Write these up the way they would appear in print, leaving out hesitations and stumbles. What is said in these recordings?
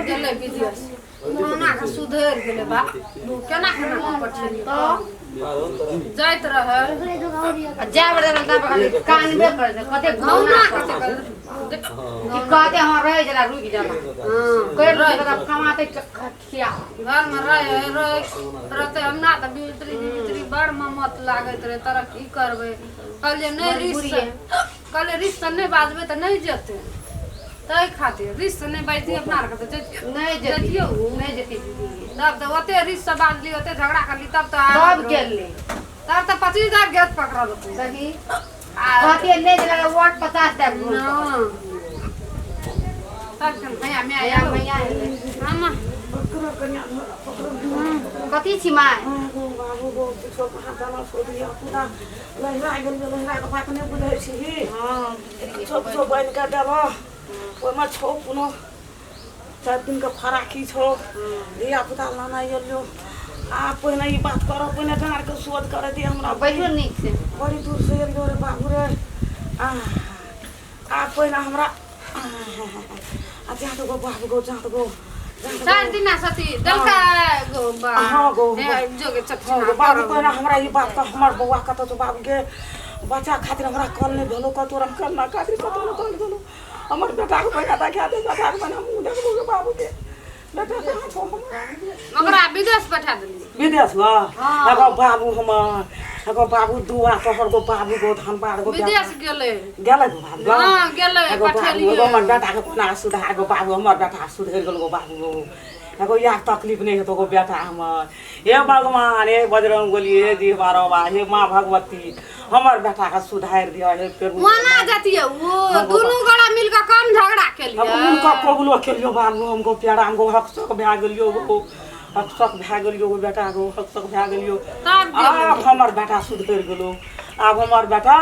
गेलै विदेश कोना के सुधरि गेलै बा केना केना के पठेलियै जाइत रहै आ जाय बेर देलक तब खाली कानबे करै छै कते गौना गौना कते कि कहते हँ रहि जरा रुकि जाला करि रहल तब कमाते खिया घरमे रहै रहै रहतै हमरा तऽ बितरी बितरी बड़ ममत लागैत रहै तोरा की करबै कहलियै नहि रिस कहलियै रिस से नहि बाजबै तऽ नहि जेतै ताहि खातिर रिस से नहि बाजतियै अपना आरके तऽ जैतियै नहि जेती जैतियै उ। नहि जेती दीदी तब तऽ ओते रिस से बाजली ओते झगड़ा करली तब तऽ तब गेली तब तऽ 25,000 गेट पकड़लकै सही आ कहते नहि देलक वोट 50 टाइम घूम तब केना भैया माय भैया आयल मैया एलै। मामा कथी छी माय गो बाबू गो किछो कहाँ जाना छौ धिया पुता लहिरा गेलियै लहिरा के बात नहि बुझै छिही हँ किछो किछो बनि कऽ देलह ओहिमे छौ कोनो 4 दिनके फराकी छौ धिया पुता लाना एलियो आ पहिने ई बात करऽ पहिने डाँरके शोध करे दे हमरा बैठो नीक से बड़ी दूर से एलियो रे बाबू रे आ आ पहिने हमरा आ जा दो गो बाबू गो जा दो गो 4 दिना सती देलका गो बा हाँ गो। हे जोगे हाँ गो बाबू पहिने हमरा ई बात कह हमर बौआ कतऽ छौ बाबू गे बच्चा खातिर हमरा कल नहि भेलो कतौ हम करना खातिर कतौ नहि कल भेलो हमर बेटाके पहिने देखा दे बेटाके पहिने मुँह देखबो गे बाबू गे बेटा कहाँ छौ हमर ओकरा विदेश पठा देलियै विदेश गो एगो बाबू हमर एगो बाबू दुआ तोहर गो बाबू गो धनबाद गो विदेश गेलै गेलै गो बाबू गो हँ गेलै एगो बाबू पठेलियै एगो हमर बेटाके कोना सुधार गो बाबू हमर बेटा सुधरि गेल गो बाबू गो एगो इएह तकलीफ नहि हेतौ गो बेटा हमर हे भगवान हे बजरंग बली हे डिहबार बाबा हे माँ भगवती हमर बेटाके सुधारि दिअ हे प्रभु ओना जतियै ओ दुनू गोरा मिल कऽ कम झगड़ा केलियै हम हुनका कबूलो केलियो बाबू हमको प्यारा हमको हक शक भए गेलियो गो हक शक भए गेलियो गो बेटा गो हक शक भए गेलियो तब गेलै। आब हमर बेटा सुधरि गेलो आब हमर बेटा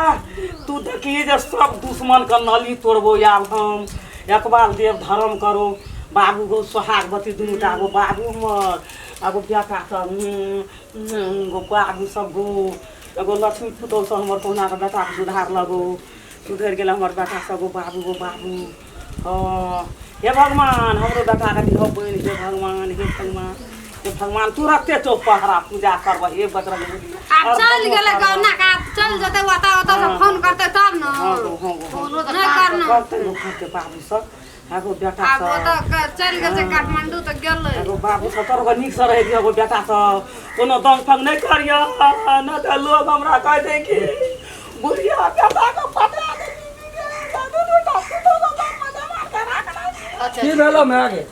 तू देखी जे सब दुश्मन के नली तोड़बो आब हम एकबाल देव धर्म करो बाबू गो सोहागवती दुनू टा गो बाबू हमर एगो बेटा सब गो बाबू सब गो एगो लक्ष्मी पुतहु सब हमर कहुना कऽ बेटाके सुधार लगो सुधरि गेल हमर बेटा सब गो बाबू गो बाबू हँ हे भगवान हमरो बेटाके दिहऽ बनि हे भगवान हे भगवान हे भगवान तुरते चौक पहरा पूजा करबह हे बजरंग बली आब चलि गेलै गौना के आब चलि जेतै ओतऽ ओतऽ से फोन करतै तब ने हँ गो हँ गो हँ फोनो तऽ नहि करना करतै गो करतै बाबू सब एगो बेटा आब सब ओतऽ चलि गेल छै काठमांडू तऽ गेलै एगो बाबू सब तोर नीक से रहै दियौ एगो बेटा सब कोनो दंग फंग नहि करियौ नहि तऽ लोग हमरा कहै छै कि बुढ़िया बेटा के पटा देली दुनू टा पुतहु के बाप मे जमा के राखने छी। अच्छा की भेलो माय गे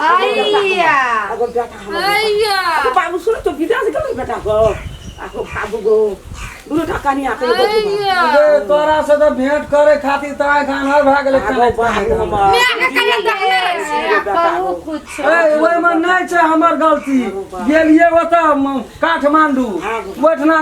हैया एगो बेटा हमर हैया एगो बाबू सुन तो विदेश गेलै बेटा गो एगो बाबू गो दुनू टा कनिया के एगो हैया गे तोरा से तऽ भेंट करे खातिर तऽ आँखि आन्हर भए गेलै एगो बाबू हमर माय के कनि देखने रहै छियै कहू कुछ ए ओहिमे नहि छै हमर गलती गेलियै ओतऽ काठमांडू ओहिठिना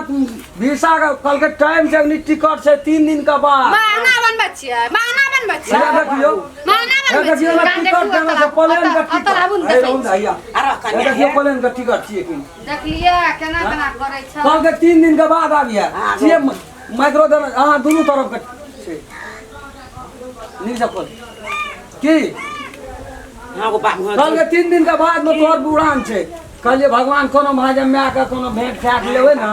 वीसा के कहलकै टाइम छै अखनी टिकट छै 3 दिन के बाद बहाना बनबै छियै बहाना बनबै छियै हे देखियौ बहाना हे बनबै देखियौ छियै ना टिकट देने छै प्लेन के टिकट अतऽ आबू ने हे देखै रहू ने भैया अरे हे कनिया देखियौ प्लेन के टिकट छियै कि देखलियै केना केना करै छै कहलकै 3 दिन के बाद आबिए छियै माइक्रो देने अहाँ दुनू तरफ के छै नीक से खोल की हाँ गो बाबू कहलकै 3 दिन के बाद में तोहर उड़ान छै कहलियै भगवान कोनो भाजे माय के कोनो भेंट खाए के लेबै ने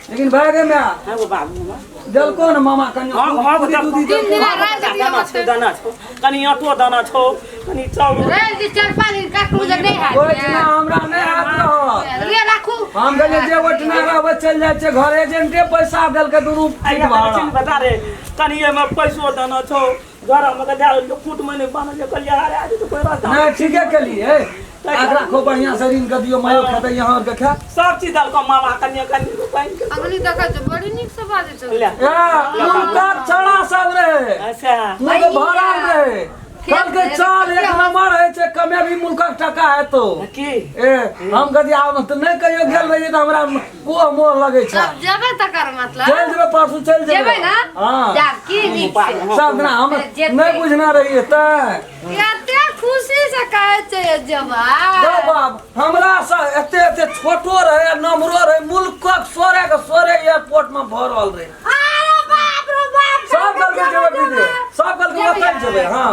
लेकिन भए गेल माय हाँ गो बाबू हमर देलको ने मामा कनि हाँ हाँ गो पूरी दूधी तीन देलको दिना रहि जतियै दाना छौ दाना छौ कनि आटो दाना छौ कनि चाउर रहि जे 4-5 दिन काटू जे नहि हैत ओहिठिना हमरा नहि हैत रहत ले राखू हम कहलियै जे ओहिठिना रहबै चलि जाइ छियै घर एजेंटे पैसा देलकै दुनू सीट भाड़ा बता रे कनि एहिमे पैसो दाना छौ घर मे के दए देलियै फुट मे नहि बनल जे कहलियै अरे आज तऽ कोइ रास्ता नहि ठीके केलियै एकरा खूब बढ़िया से ऋण के दियौ मायो खेतै यहाँ आर के खाय सब चीज देलको मामा कनिया कनि पानि के अखनी देखै छै बड़ी नीक से बाजै छै ले ए मुल्कक छड़ा सब रहे अच्छा मुल्क भरल रहे कल के चाल एक नंबर है छै कमे भी मुल्कक टका हेतो की ए हम कहलियै आब तऽ नहि कहियो गेल रहियै तऽ हमरा कोह मोह लगै छै तब जेबै तकर मतलब चलि जेबै परसू चलि जेबै जेबै ने हँ जाब की नीक से सब दिना हम जेतै। नहि बुझना रहियै तैं कते खुशी से कहै छै जेबै गौ बाप हमरा से एते एते छोटो रहे आ नमरो रहे मुल्कक सोरे के सोरे एयरपोर्ट में भरल रहे अरे बाप रे बाप सब कहलकै जेबै विदेश सब कहलकै ओतहि जेबै हँ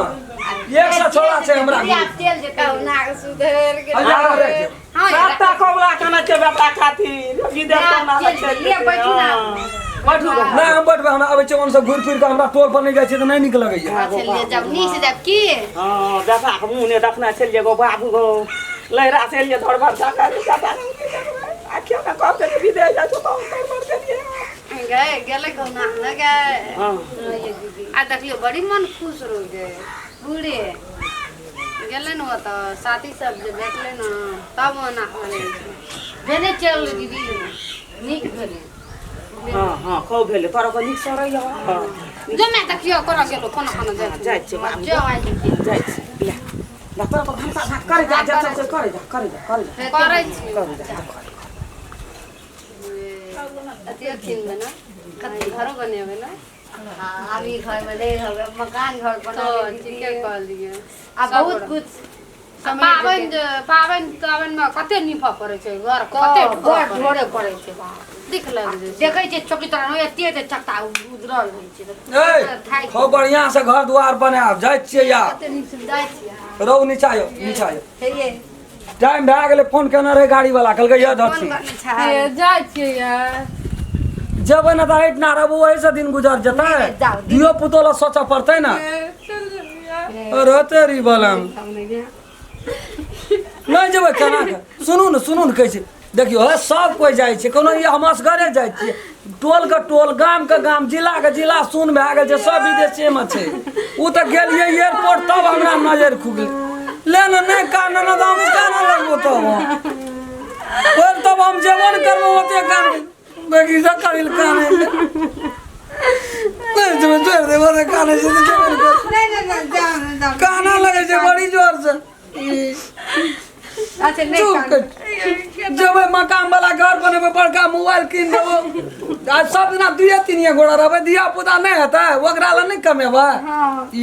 आ एक सौ छोड़ा छै हमरा दीदी, आब चलि जेतै। कहुना के सुधरि गेलै। हजार रहि गेल। हाँ, सातटा कौला केना छै बेटा खातिर विदेश कौना चलि चलि लिए, बैठू ना। बैठू गो। नहि हम बैठबै हमरा आबै छै ओनसँ घुरि फिर कऽ हमरा टोल पर नहि जाइ छियै तऽ नहि नीक लगैया अच्छा लिए जाब नीक से जाब की हाँ बेटा के मुँह ने देखना चलि जेगो बाबू गो लहरा चलि जे धड़बड़ धड़बड़ बेटा आखियो ने कहते जे विदेश जाइ छौ तऽ हम धड़बड़ केलियै गए गेलै कहुना ने गए हाँ आ देखलियो बड़ी मन खुश रह गए बूढ़े गेलै ने ओतऽ साथी सब जे भेटलै ने तब ओना होलै भेने चलि दीदी नीक भेलै हाँ हाँ खूब भेलै तोरा के नीक सड़ै हाँ जमे देखियो कोना गेलो कोना कोना जाइ छै। जाइ छियै बाबू जाउ आइ देखिए जाइ छियै ले ले तोरा के भनसा भात करे जा जा सब करे जा करे जा करे जा करै छी करे जा करे अथियो किनबै ने कथी घरो बनेबै ने हाँ, अभी घर में नहीं रहबै मकान घर बना तो लेबै ठीके कहलियै आ बहुत कुछ पाबनि जे पाबनि ताबनिमे कते नीपऽ पड़ै छै घर कते बड़ ढोरे पड़ै छै बाप। दिख लागि जाइ छै देखै छियै चौकी तरह एते एते चक्का उजरल होइ छै ए खूब बढ़िआँ से घर दुआर बनायब जाइ छियै यार कते नीक से जाइ छियै रौ नीचा यौ नीचा यौ हे ये टाइम भए गेलै फोन केने रहै गाड़ी वाला कहलकै यऽ धरती हे, जाइ छियै यार जेबै ने तऽ एहिठिना रहबो ओहिसँ दिन गुजर जेतै जाउ, धियो पुतो लए सोचऽ पड़तै ने अरे तेरी बलम नहि जेबै केना के सुनू ने सुनू ने कहै छी देखियौ हे सब कोइ जाइ छै कोनो ई हम असगरे जाइ छियै टोलके टोल गामके गाम जिलाके जिला सुन भए गेल छै सब विदेशेमे छै ओ तऽ गेलियै एयरपोर्ट तब हमरा नजरि खुगलै ले ने नहि कान ने तऽ हम कानऽ लगबो तब फेर तब हम जेबो ने करबो ओते कान बगीचा करिल काने नहि जेबै छोड़ि देबो ने काने छै तऽ जेबो ने करबो। नहि नहि नहि जाउ ने जाउ काना लगै छै बड़ी जोर से अच्छा नहि चुप कानू। कर। जेबै मकान वाला घर बनेबै बड़का मोबाइल कीन देबो आ सब दिना दुइये तीनिये गोड़ा रहबै धिया पुता नहि हेतै ओकरा लए नहि कमेबै हँ ई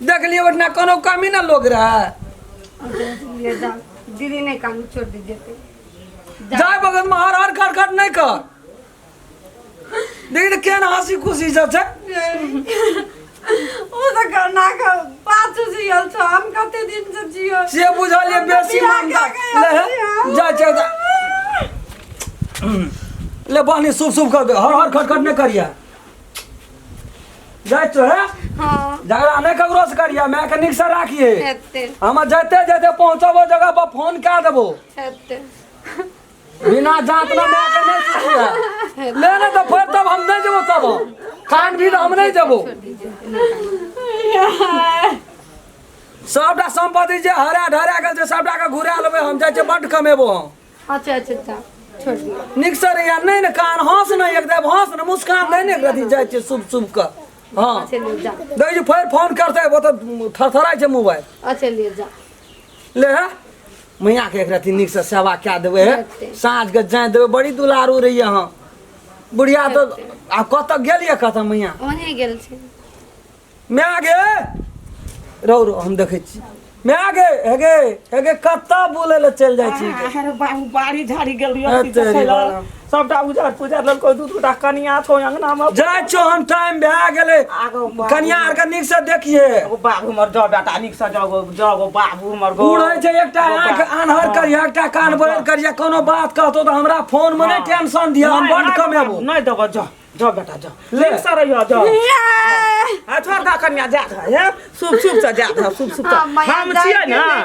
देखलियै ओहिठिना कोनो कमी ने लोग रहै लिए जाउ दीदी नहि कानू छोड़ दी जेतै जाय बगल में हर हर खट खट नहीं कर देखी तऽ केहन हंसी खुशी सब छै ओ तऽ करना के पाछू जियल छ हम कते दिन से जियो से बुझलियै बेसी बियाह ममता कऽ के ले आयल छी जाइ छै तऽ ले बहनी शुभ शुभ कर दे हर हर खट खट नहीं करिया जाइ छौ हे हाँ झगड़ा नहीं ककरो से करिया माय के नीक से राखिए हेते हम जाते जाते पहुंचबो जगह पर फोन कए देबो हेते बिना जात ना माय के नहीं सुखिया ले ने तो फिर तब हम नहीं जेबो तब कान भी हम नहीं जेबो सबटा संपत्ति जे हरा ढरा गेल छै सबटा के घुरा लेबै हम जाइ छियै बड्ड कमेबो हम अच्छा अच्छा अच्छा छोड़ दियौ नीक से रहिया नहीं ने कान हंस ने एकदम हंस ने मुस्कान नहीं ने एकरा जाइ छियै शुभ शुभ के हाँ अच्छा ले जा देखै छियै फेर फोन करतै ओ तऽ थरथराइ छै मोबाइल अच्छा ले जा ले हे मैया के एक रत्ती नीक से सेवा कए देबै हे साँझ के जाय देबै बड़ी दुलारू रहियै अहाँ बुढ़िया तऽ आब कतऽ गेलियै कतऽ मैया ओने गेल छै माय गे रौ रौ हम देखै छी माय गे हे गे हे गे कतऽ बुलै लए चलि जाइ छी अरे बाबू बाड़ी झाड़ी गेल रहियो अरे तेरी बाबा। सबटा उजर पुजर लेलको दू दूटा कनिया छौ अंगना में जाइ छौ हम टाइम भए गेलै आगो बाबू। कनिया आरके नीक से देखिए ओ बाबू हमर जाओ बेटा नीक से जाओ गो जाओ गो बाबू हमर गो बूढ़ होइ छै एकटा आँख आन्हर करिहे एकटा कान बहर करिहे कोनो बात कहतो तऽ हमरा फोन मे नहि टेंशन दिअ हम बड्ड कमेबो नहि देबो जाओ जाओ बेटा जाओ ले। नीक से रहियो जाओ आ छोड़ दा कन्या जा दे हे शुभ शुभ से जा दे शुभ शुभ से हाँ, मैया हम छियै ने जाय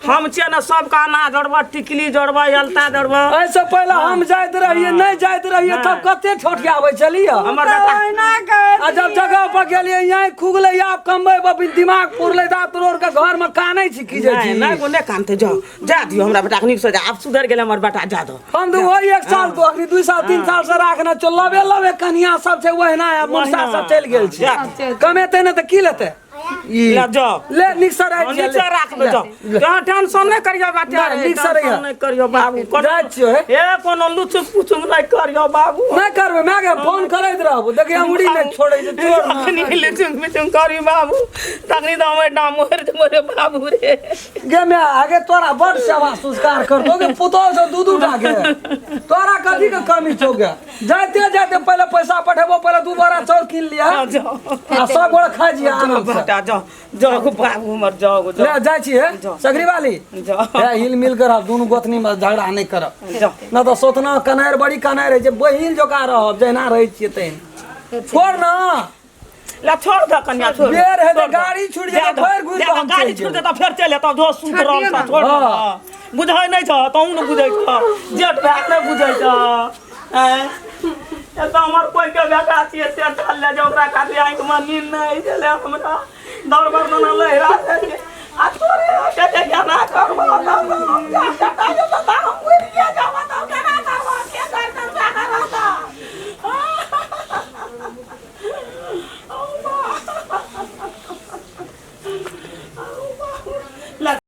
हम छियै ने सबके अनाज जोड़बो टिकली जोड़बो अलता जोड़बो एहिसँ पहिले हम जाइत रहियै नहि जाइत रहियै तब कते ठोठियाबै छलियै हमर बेटा ओहिना कर आ जब जगह पर गेलियै यहाँ खुगलै आब कमबै पर दिमाग पुरलै तऽ आब तोड़ के घर मे कानै छी की जाइ नहि छी नहि नहि कानते जाओ जा दियौ हमरा बेटाके नीक से जा आब सुधरि गेलै हमर बेटा जा दो हम तऽ वही एक साल तो अखनी 2 साल 3 साल से राखने छौ लबे लबे कनिया सब छै ओहिना आ मुनसा सब चलि गेल छै कमेतै ने तऽ की लेतै ई ले जाओ ले नीक से राखि नीक से राखबै जाओ तहाँ टेंशन नहि करियौ बाटे नहि, नीक से रहियै। नहि करियौ बाबू जाइ छियौ हे हे कोनो लुचुक पुचुक नहि करियौ बाबू नहि करबै माय गे फोन करैत रहबो देखियै अंगुरी नहि छोड़ै छै छोड़ ने। अखनी लुचुक पुचुक करी बाबू तखनी तऽ हमर नाम मरि जेबो रे बाबू रे गे माय आगे तोरा बड़ सेवा संस्कार करतो गे पुतोह छौ दू दू टा के तोरा कथी के कमी छौ गे जाते जाते पहिले पैसा पठेबो, पहिले 2 बोरा चाउर कीन लिया हाँ, जाओ। आ सब गोरा खा जिया आराम से। बेटा जाओ जाओ गो बाबू हमर, जाओ गो, जाओ। ले जाइ छी हे जाओ। सगरी वाली। जाओ। हे हिल मिल कर रहब, दुनू गोतनी में झगड़ा नहि करब। जाओ। न तऽ सोतना कनारि बड़ी कनारि रहै छै, बहिन जोका रहब जहिना रहै छियै तहिना। छोड़ ना। ला छोड़ दे कन्या, छोड़। बेर हेतै, छोड़ दे। गाड़ी छूटि जेतै, जा दे, फेर घुरि जा कऽ दे, हम गाड़ी चलि छूट जेबै। जेतौ फेर चलि एतौ, जो सुति छोड़ रहल दियौ छह, ना। छोड़ दे। हाँ। बुझै नहि छह, तहूँ ने बुझै छह, जेठ भाय नहि बुझै छह। आँय? एतऽ हमर कोइ के बेटा छियै से चल ले जाओ, ओकरा खातिर आँखिमे नींद नहि छलै हमरा, दौड़ बड़ लहरा जाइ छै। आ तोरे होइते छै केना करबो, तब हम जा बेटा जेतौ तऽ हम